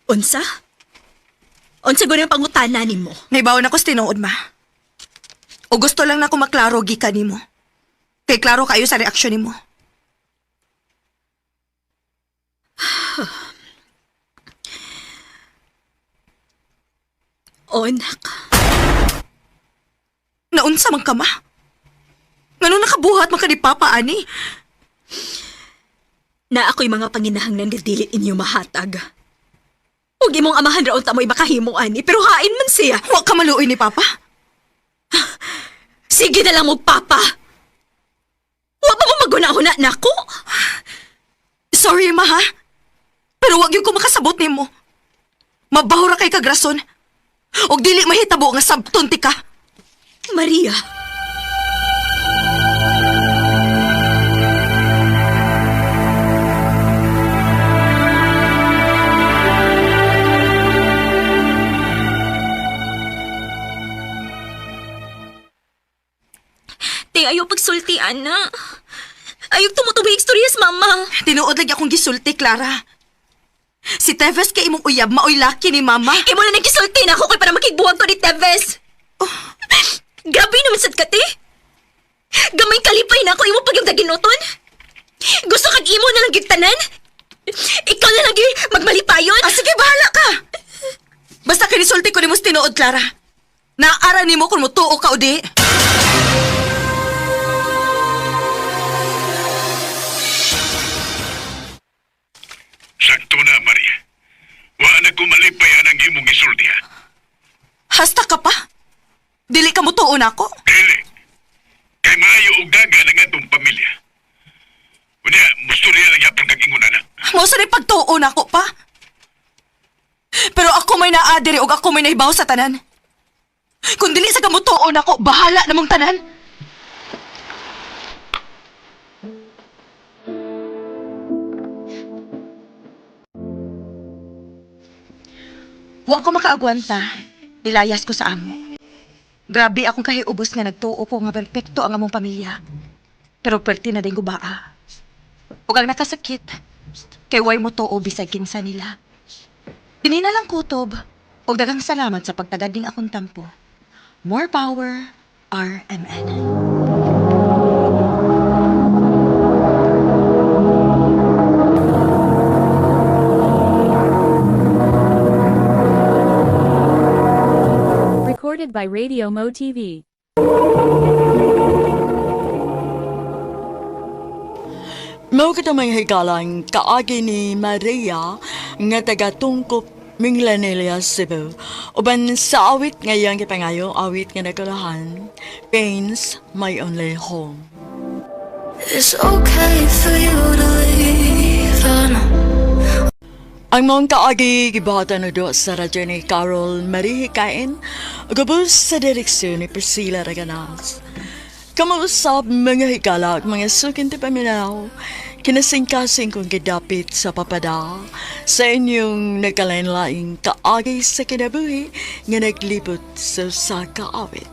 Unsa? Unsa gud ang pangutana nimo? Naibawan ako sa tinuod, Ma. O gusto lang na ako maklaro gikan nimo. Kay klaro kayo sa reaksyon nimo. O, anak. Naunsa man ka, Ma? Ngano nakabuhat man ka ni Papa, ani? Na ako'y mga panginahanglan nga dili inyo mahatag. Ug imong amahan ra unta mo'y makahimo ani, pero hain man siya. Wa ka maluoy ni Papa? Sige na lang mo, Papa. Wa pa mo maguna-huna nako. Sorry, Ma, ha? Pero wag yung ko makasabot nimo. Mabaho ra kay kagrason. Og dili mahitabo nga sabton ti ka. Maria. Te, ayaw pagsulti, ana. Ayaw tumutubo yung istorya sa mama. Tinuod lagi akong gisulti, Clara. Si Teves kay imong uyab, maoy laki ni mama. Imo na nagkisulti na ako kay para makigbuwag ko ni Teves. Oh. Grabe naman sad ka, te. Gamay kalipay na ako imo pag yung daginuton. Gusto kag imo na lang gigtanan? Ikaw na lang gyud magmalipayon? Ah, sige, bahala ka. Basta kinisulti ko nimo sa tinuod, Clara. Naara nimo kung mutuo ka o di. Sakto na, Maria. Wa na ko malipay anang imong gisulti, ha? Hasta ka pa? Dili ka mutuo na ako? Dili. Kay maayo og daga na nga itong pamilya. Unya, mustorya lang yapon kag ingon na. Mao sa pagtuo na ako pa. Pero ako may naadiri og ako may nahibaw sa tanan. Kung dili sa kamutuo na ako, bahala namong tanan. Wa ko makaagwanta. Nilayas ko sa amo. Grabe akong kahiubos nga nagtuo ko nga perpekto ang among pamilya. Pero perti na din gubaa. Ug ang nakasakit, kay way mo tuo bisag kinsa nila. Dini na lang kutob. Ug daghang salamat sa pagtagad ning akong tampo. More power, RMN. by Radio Mo TV. Mao kita mga higalang kaagi ni Maria nga taga Tungkop Minglanilla, Cebu. Uban sa awit ngayang gipangayo, awit nga nagkulahan, Pains My Only Home. It's okay for you to leave. I know. Ang mong kaagi gibuhatan na do sa radyo ni Carol Marie Hikain, gabos sa direksyon ni Priscilla Raganas. Kamausap mga higala at mga sukin ti paminaw, kinasingkasing kong gidapit sa papada, sa inyong nagkalain-laing kaagi sa kinabuhi nga naglibot sa usa ka awit.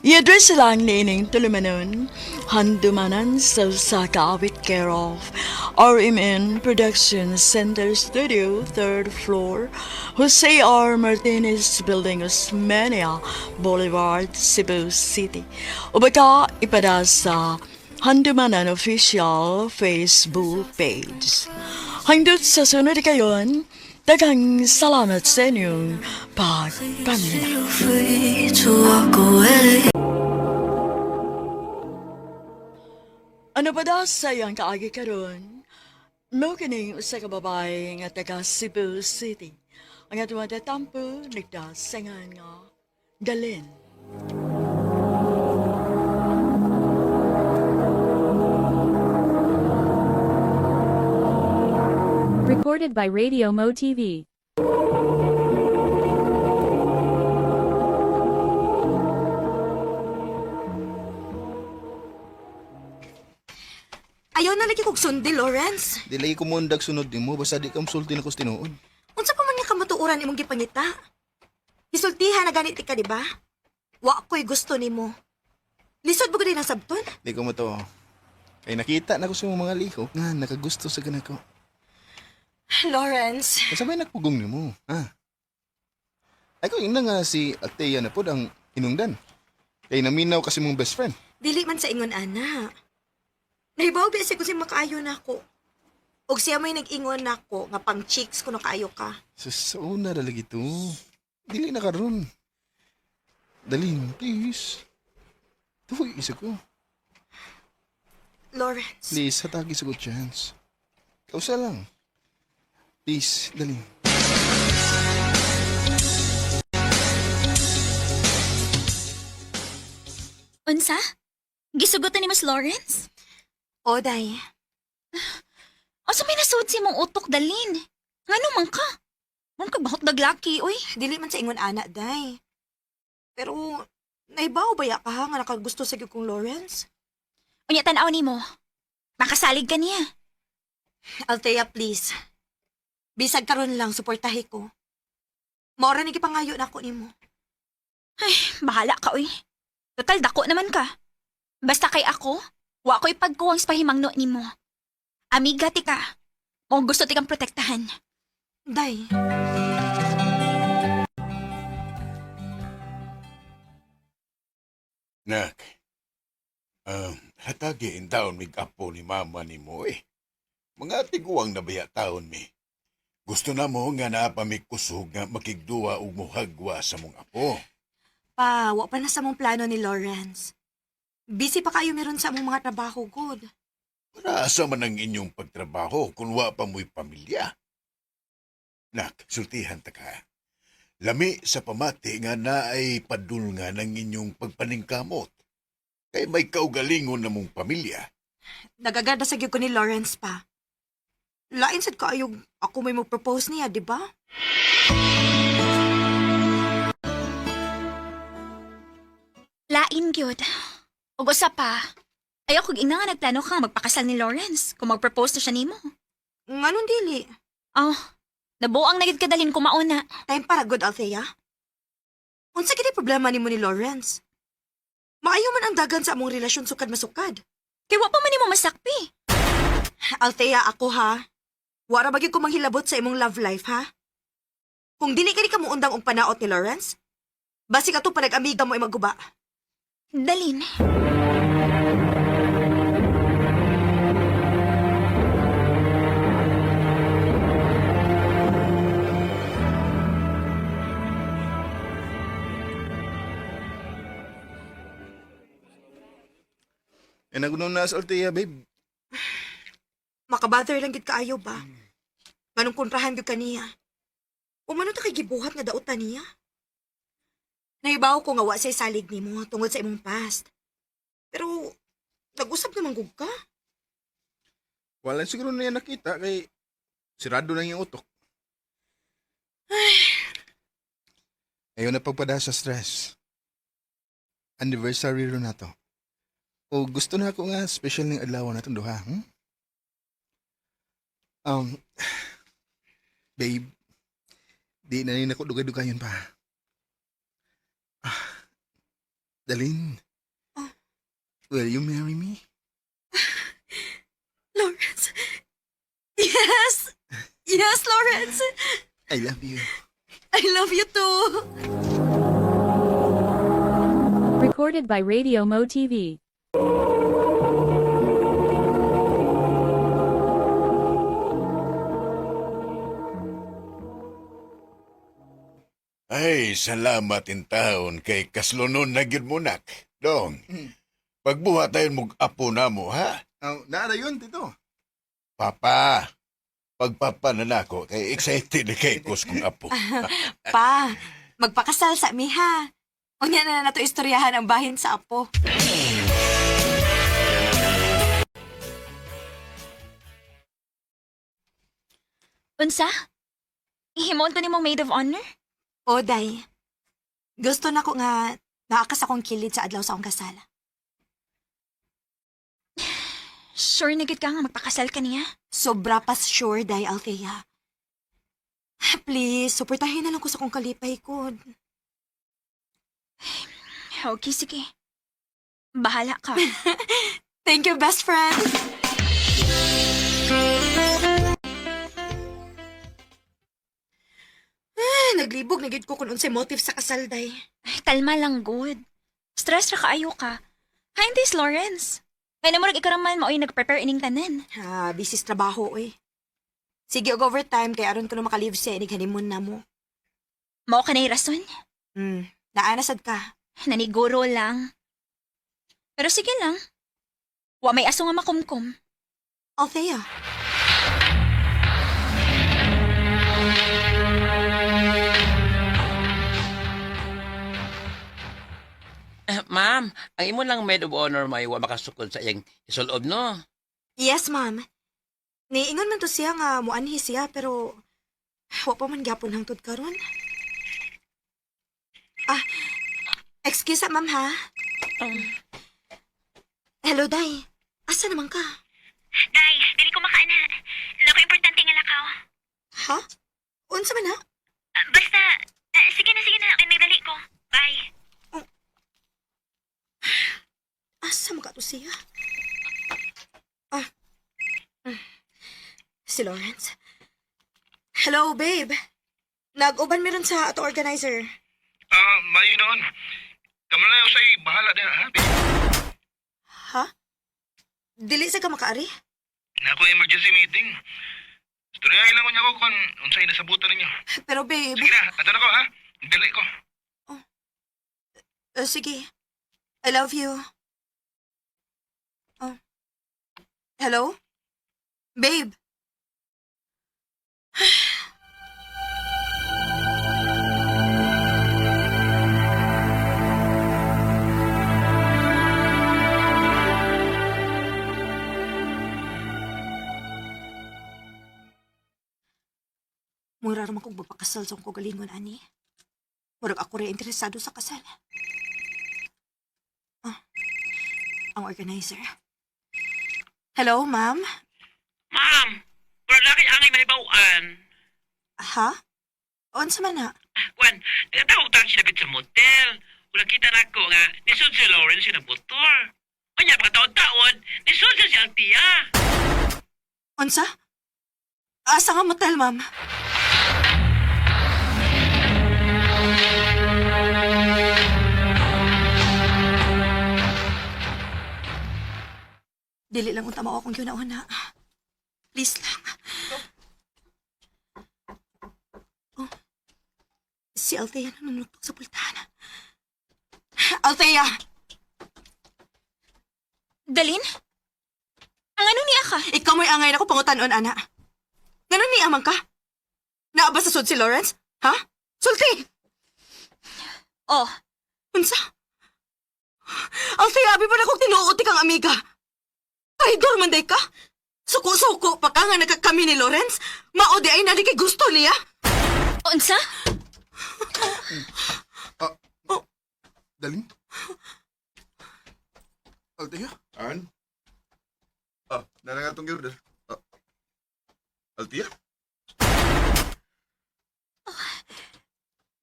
I-address lang niining tulumanon, handumanan sa usa ka awit care of RMN Production Center Studio, 3rd floor, Jose R. Martinez Building, Osmeña Boulevard, Cebu City. O baka ipada sa Handumanan Official Facebook page. Hangdot sa sunod kayon, daghang salamat sa inyong pagpaminaw. Feel free to walk away. Ano ba daw sa iyang kaagi karon? Mao kining usa ka babae nga taga Cebu City. Ang atong tatampo nagdasengan nga Dalin. Recorded by Radio Mo TV. Ayaw na lagi kog sundi, Lawrence. Di lagi ko mundag sunod nimo basta di ka musulti na ko sa tinuod. Unsa pa man nga kamatuoran imong gipangita? Gisultihan na ganit ka, di ba? Wa ko'y gusto nimo. Lisod ba gud ang sabton? Di ko mo to. Kay nakita na ko sa imong mga lihok nga nakagusto sa ganako. Lawrence, Asa may nagpugong nimo, ha? Ay ko ina nga si Althea na pod ang hinungdan. Kay naminaw kasi mong best friend. dili man sa ingon ana. Nahibaw ba siya kung si makaayo nako. Og siya may nag-ingon nako nga pang chicks kuno kaayo ka. Sa sa una ra lagi to. Dili na karon. Dalin, please. Tuhoy isa ko. Lawrence, Please, hatagi sa ko chance. Kausa lang. Please, dali. Unsa? Gisugotan ni Mas Lawrence? Oday, Asa may nasuod si mong utok dalin? Ngano man ka? Mong kabahot daglaki, oy. dili man sa ingon ana day. Pero nahibaw ba ya ka ha, nga nakagusto sa gyud kong Lawrence? Unya tan-aw nimo. Makasalig ka niya. Althea, please. Bisag karon lang suportahi ko. Maora ni gipangayo nako nimo. Bahala ka, oy. Total dako naman ka. Basta kay ako, wa ko'y pagkuwang sa pahimangno nimo. Amiga ti ka. O gusto ti kang protektahan. Day, Nak, hatagi in taon mig apo ni mama ni mo eh. Mga tiguang nabaya taon mi. Gusto na mo nga naa pa mi kusog nga makigduwa ug mohagwa sa mong apo. pa, wa pa na sa mong plano ni Lawrence. Busy pa kayo meron sa among mga trabaho, good. Para asa man ang inyong pagtrabaho kung wa pa mo'y pamilya. Nak, sultihan ta ka. Lami sa pamati nga naay padulngan ang inyong pagpaningkamot. Kay may kaugalingon na mong pamilya. Nagaganda sa gyud ko ni Lawrence pa. Lain sad kaayo ako may mo-propose niya, di ba? Lain gyud. Ug usa pa. Ayaw kog ina nga nagplano ka magpakasal ni Lawrence kung magpropose na siya nimo. Nganong dili? Oh, nabuang na gid kadalhin ko mauna. Time para good, Althea. Unsa gid problema nimo ni Lawrence? Maayo man ang dagan sa among relasyon sukad masukad. Kay wa pa man nimo masakpi. Althea, ako ha. Wara ba gyud ko manghilabot sa imong love life, ha? Kung dili ka ni ka muundang og panaot ni Lawrence, basig ato pa nag-amiga mo ay magguba. Dalin. Eh, nagunaw na sa Altea, babe. Makabother lang gid kaayo ba? Nganong kontrahan gyud kaniya? Umano ta kay gibuhat nga dautan niya? Nahibaw ko nga wa say salig nimo tungod sa imong past. Pero nag-usap naman gud ka. Wala siguro niya nakita kay sirado lang yung utok. Ayaw na pagpada sa stress. Anniversary ron na to. O gusto na ako nga special ng adlaw na itong duha. Hmm? Um, babe, di na rin ako dugay-dugayon pa. Ah, Dalin, will you marry me? Lawrence. Yes. Yes, Lawrence. I love you. I love you too. Recorded by Radio Mo TV. Ay, salamat in taon kay kaslonon na gyud mo nak. Dong, pagbuhat tayo mong apo na mo, ha? Oh, naara yun, tito. Papa, pagpapa na nako, kay excited na kay kus kong apo. Pa, magpakasal sa mi ha. Unya na na nato istoryahan ang bahin sa apo. Unsa? Ihimon to nimo maid of honor? O, day. Gusto na ko nga naakas akong kilid sa adlaw sa akong kasal. Sure na gid ka nga magpakasal ka niya? Sobra pas sure, day, Althea. Please, suportahin na lang ko sa akong kalipay ko. Okay, sige. Bahala ka. Thank you, best friend! Ah, naglibog na gid ko kung unsay motive sa kasal, day. Ay, kalma lang, good. Stress ra kaayo ka. Hi, this Lawrence. Kaya na murag ikaw raman mao'y nag-prepare ining tanan. Ah, busy sa trabaho, oy. Sige, og overtime kay aron ko na makalive siya inig honeymoon na mo. Mao ka na'y rason. Naanasad ka. Naniguro lang. Pero sige lang. Wa may aso nga makumkum. Althea. Eh, ma'am, ang imo lang maid of honor may wa makasukod sa iyang isulob, no? Yes, ma'am. Niingon man to siya nga muanhi siya pero wa pa man gyapon hangtod karon. Ah, excuse ma'am ha. Hello, Day. Asa naman ka? Day, dili ko makaana. Nako importante nga lakaw. Ha? Unsa man ha? Basta, sige na, sige na. Kay may balik ko. Bye. Asa man ka to siya? Ah. Si Lawrence. Hello, babe. Nag-uban meron sa ato organizer. Ah, mayo noon. Kamo na usay bahala din ha. Ha? Dili sa ka makaari? Na ako emergency meeting. Istorya lang niya ko kung unsay nasabutan ninyo. Pero babe, Sige na, ato na ko ha. Dili ko. Sige. I love you. Oh. Hello? Babe. Mura raman kong magpakasal sa akong kagalingon, ani. Murag ako rin interesado sa kasal. Ah, ang organizer. Hello, ma'am? Ma'am, wala laki angay mahibaw-an. Ha? Unsa man na? Kwan, nagkatawag tawag siya sa motel. Wala kita na ako nga, nisod si Lawrence yung nagmotor. Kanya, pagkataon-taon, nisod siya si Althea. Unsa? Asa nga motel, ma'am? Dili lang unta mao akong gyud-una. Please lang. Oh. Si Althea nanunuktok sa pultahan. Althea! Dalin? Ang ano niya ka? Ikaw mo'y angay na ko pangutanon, ana. Ngano niya man ka? Naa ba sa sud si Lawrence? Ha? Sulti! Oh. Unsa? Althea, abi pa na kong tinuod kang amiga. Traidor man day ka. Suko-suko pa ka nga nagkakami ni Lawrence. Mao di ay nadi kay gusto niya. Unsa? Ah, Dalin? Althea? An? Ah, nana nga itong order. Ah. Althea?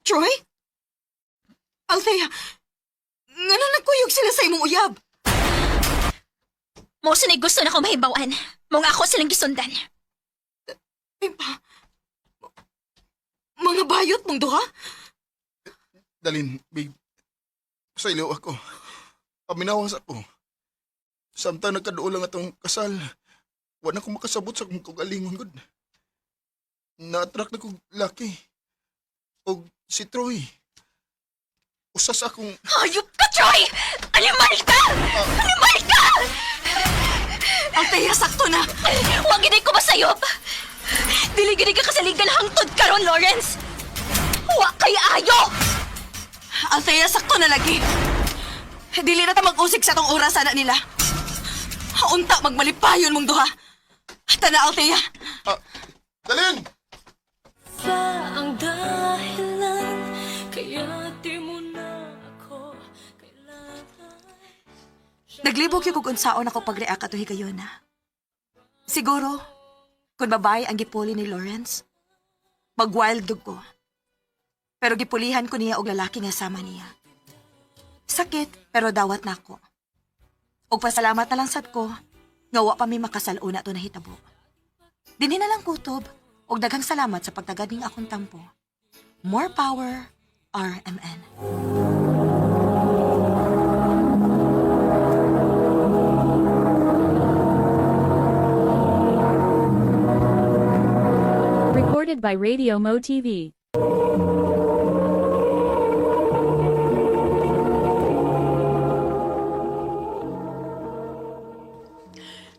Troy? Althea, ngano nagkuyog sila sa imong uyab? Mao sa gusto na ko mahibawan. Mao nga ako silang gisundan. Ay pa, mga bayot mong duha? Dalin, babe. Sa ilaw ako. Paminawas ako. Samtang nagkaduol lang atong kasal. Wa na ko makasabot sa akong kaugalingon gud. Na-attract na kog laki. Og si Troy. Usa sa akong Hayop ka, Troy! Animal ka! Animal ka! Althea, sakto na! Huwag gini ko masayop! Dili gini ka kasaligan hangtod karon, Lawrence! Wa kay ayo! Althea, sakto na lagi. Dili na ta mag-usig sa atong oras ana nila. Unta magmalipayon mong duha. Tana, Althea. Ah, Dalin! Ang dahilan kaya di mo na ako kailangan. Naglibog yung kung unsaon ako pag-react ato higayon na. Siguro, kung babae ang gipuli ni Lawrence, mag-wild dog ko. Pero gipulihan ko niya og lalaki nga sama niya. Sakit, pero dawat na ako. Og pasalamat na lang sad ko, nga wa pa mi makasal-una to nahitabo. Dinhi na lang kutob, og daghang salamat sa pagtagad ning akong tampo. More power, RMN. Recorded by Radio Mo TV.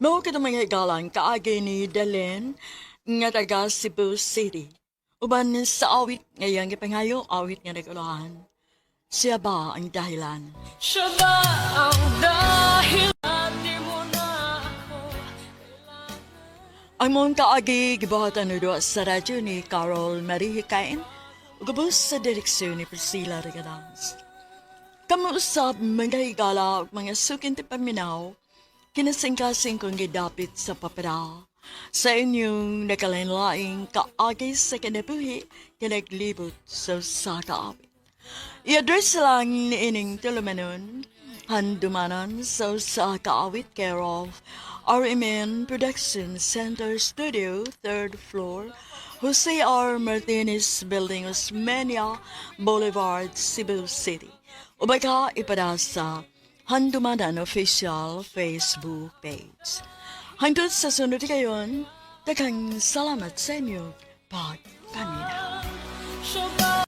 Mao kita mga higalang kaagi ni Dalen nga taga Cebu City. Uban sa awit ngayang gipangayo awit nga nagulahan. Siya ba ang dahilan? Siya ba ang dahilan di mo na ako Ang mong kaagi gibuhatan na sa radyo ni Carol Marie Hikain ug ubos sa direksyon ni Priscilla Regadans. Kamuusap mga higala ug mga sukin ti paminaw, kinasingkasing kong gidapit sa papera. Sa inyong nakalain-laing kaagi sa kinabuhi, kinaglibot sa usa ka awit. I-address lang ni ining tulumanon, handumanan sa usa ka awit care of RMN Production Center Studio, 3rd floor, Jose R. Martinez Building, Osmeña Boulevard, Cebu City. O baka ipada sa Handumanan Official Facebook page. Hangtod sa sunod kayon, daghang salamat sa inyo pagpaminaw. Siya ba